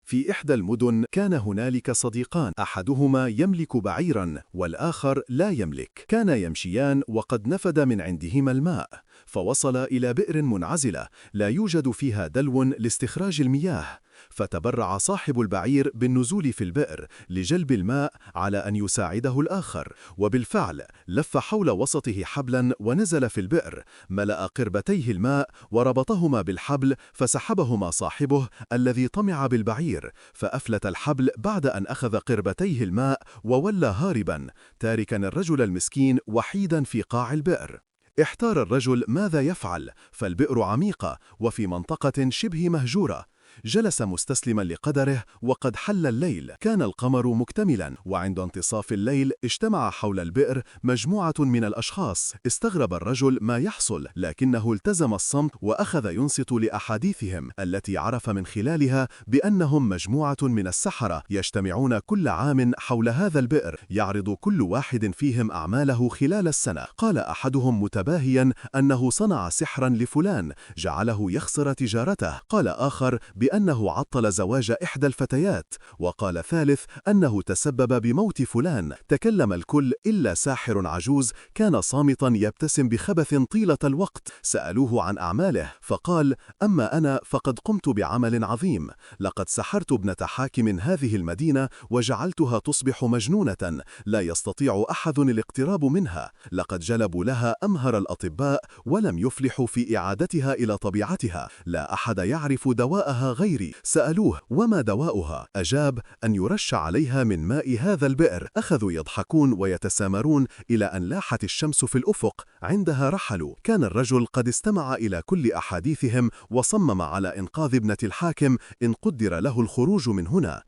في إحدى المدن كان هنالك صديقان، أحدهما يملك بعيرا والآخر لا يملك. كانا يمشيان وقد نفد من عندهما الماء، فوصلا إلى بئر منعزلة لا يوجد فيها دلو لاستخراج المياه، فتبرع صاحب البعير بالنزول في البئر لجلب الماء على أن يساعده الآخر، وبالفعل لف حول وسطه حبلا ونزل في البئر، ملأ قربتيه الماء وربطهما بالحبل، فسحبهما صاحبه الذي طمع بالبعير، فأفلت الحبل بعد أن أخذ قربتيه الماء وولى هاربا، تاركا الرجل المسكين وحيدا في قاع البئر. احتار الرجل ماذا يفعل، فالبئر عميقة وفي منطقة شبه مهجورة. جلس مستسلما لقدره وقد حل الليل. كان القمر مكتملا، وعند انتصاف الليل اجتمع حول البئر مجموعة من الأشخاص. استغرب الرجل ما يحصل، لكنه التزم الصمت وأخذ ينصت لأحاديثهم التي عرف من خلالها بأنهم مجموعة من السحرة يجتمعون كل عام حول هذا البئر، يعرض كل واحد فيهم أعماله خلال السنة. قال أحدهم متباهيا أنه صنع سحرا لفلان جعله يخسر تجارته، قال آخر بأنه عطل زواج إحدى الفتيات، وقال ثالث أنه تسبب بموت فلان. تكلم الكل إلا ساحر عجوز كان صامتا يبتسم بخبث طيلة الوقت. سألوه عن أعماله فقال: أما أنا فقد قمت بعمل عظيم، لقد سحرت ابنة حاكم هذه المدينة وجعلتها تصبح مجنونة لا يستطيع أحد الاقتراب منها، لقد جلبوا لها أمهر الأطباء ولم يفلحوا في إعادتها إلى طبيعتها، لا أحد يعرف دواءها غيري. سألوه: وما دواؤها؟ أجاب: أن يرش عليها من ماء هذا البئر. أخذوا يضحكون ويتسامرون إلى أن لاحت الشمس في الأفق، عندها رحلوا. كان الرجل قد استمع إلى كل أحاديثهم وصمم على إنقاذ ابنة الحاكم إن قدر له الخروج من هنا.